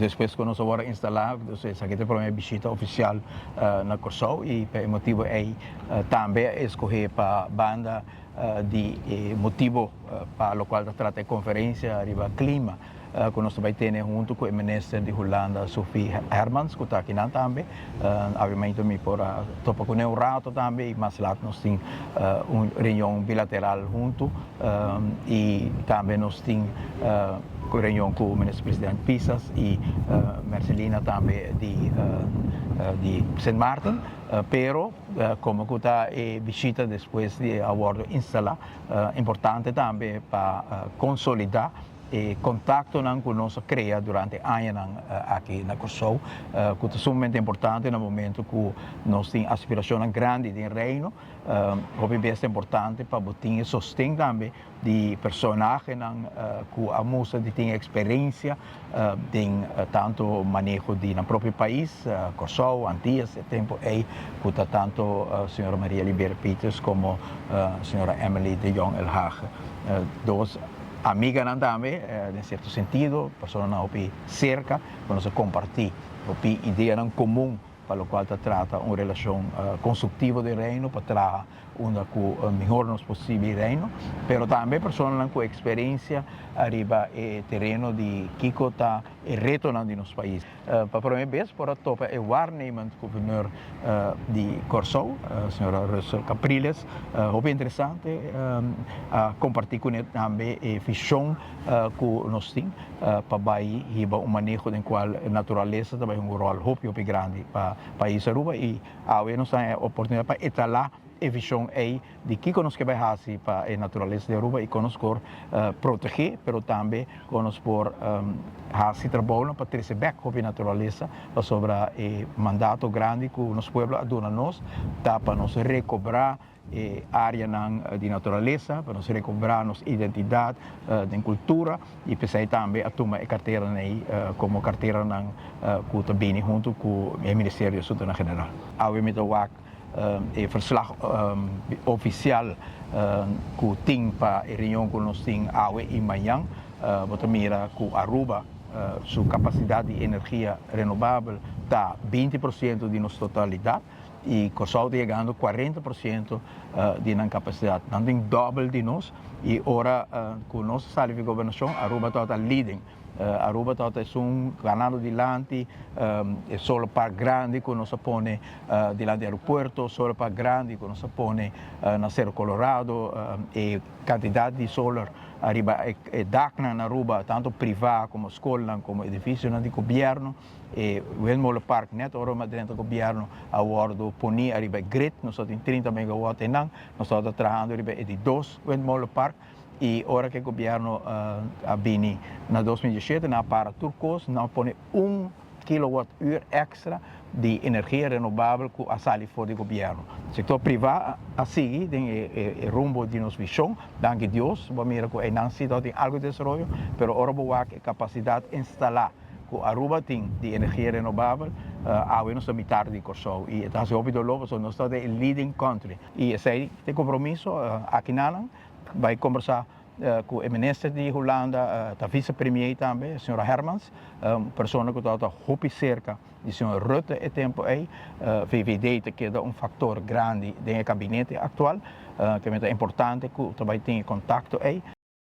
Despues ku nos a wòrdu instalá, dus esaki ta e promé bishita ofisial na Kòrsou i pa e motibu ei tambe a eskohé pa banda di e motibu pa lokual ta trata e konferensia riba klima ku nos ta bai tene huntu ku e minister di Hulanda Sophie Hermans ku ta akinan tambe. Abiamente mi por a topa kuné un rato tambe i mas lat nos tin un reunion bilateral huntu i tambe nos tin reunion ku minister president Pisas i Mercelina tambe di di Sint Maarten. Pero komo ku ta e bishita despues di a wòrdu instalá importante tambe pa konsolidá E kontaktonan ku nos a krea durante añanan aki na Kòrsou ku ta sumamente importante na momento ku nos tin aspirashonnan grandi den Reino. Hopi bes ta importante pa bo tin e sosten tambe di personahenan ku a mustra di tin eksperensia den tantu maneho di nan propio pais, Kòrsou, Antias, e tempu ei ku ta tantu señora Maria Libera Pieters komo señora Emily de Jong Elhage. Dos amiganan tambe den sierto sentido, personanan hopi serka ku nos a kompartí hopi ideanan komun pa lokual ta trata un relashon konstruktivo den Reino pa traha unda ku mihor nos por sirbi Reino, pero tambe personanan ku eksperensia ariba e tereno di kiko ta e retonan di nos pais. Pa prome bes por a topa e waarnemend gouverneur di Kòrsou, señora Russel Capriles. Hopi interesante a kompartí kuné tambe e vishon ku nos tin pa bai hiba un maneho den kual naturalesa ta bai hunga un ròl hopi hopi grandi pa pais Aruba i awe nos ta haña e oportunidat pa etalá e vishon ei di kiko nos ke bai hasi pa e naturalesa di Aruba i kon nos por protegé pero tambe kon nos por hasi trabounan pa trese bek hopi naturalesa pasobra e mandato grandi ku nos pueblo a duna nos ta pa nos rekobrá e areanan di naturalesa, pa nos rekobrá nos identidat den kultura i p'esei tambe a tuma e karteranan ei komo karteranan ku ta bini huntu ku e Ministerio di Asuntunan General. Awe mi ta wak E verslag ofisial ku tin pa e reunion ku nos tin awe i mañan, bo ta mira ku Aruba su kapasidat di energia renobabel ta 20% di nos totalidat i Kòrsou ta yegando 40% di nan kapasidat. Nan tin dòbel di nos i ora ku nos a sali di gobernashon Aruba tabata leading. Aruba tabata esun ganando dilanti e solar park grandi ku nos a pone dilanti aeropuerto, solar park grandi ku nos a pone na Cerro Colorado, e kantidat di solar ariba e daknan na Aruba, tantu privá komo skolnan komo edifisionan di gobièrnu, e windmolen park nèt ora mi a drenta gobièrnu a wòrdu poni ariba e grid, nos tabatin 30 megawatt einan, nos tabata trahando riba e di dos windmolen park. I ora ku e gobièrnu a bini na 2017 nan a para tur kos, nan a pone un kilowatt uur èkstra di energia renobabel ku a sali for di gobièrnu. Sektor privá a sigui den e rumbo di nos vishon, danki Dios, bo a mira ku einan si tabatin algu di desaroyo, pero ora bo wak e kapasidat instalá ku Aruba tin di energia renobabel, awe nos ta mitar di Kòrsou i e ta hasi hopi doló pasobra nos ta den e leading country i esei ta e kompromiso akinanan. Bai kombersá ku e minister di Hulanda, ta vice premier tambe, señora Hermans, un persona ku tabata hopi serka di señor Rutte e tempu ei. VVD ta keda un faktor grandi den e kabinete aktual, ke ta importante ku ta bai tin e kontakto ei.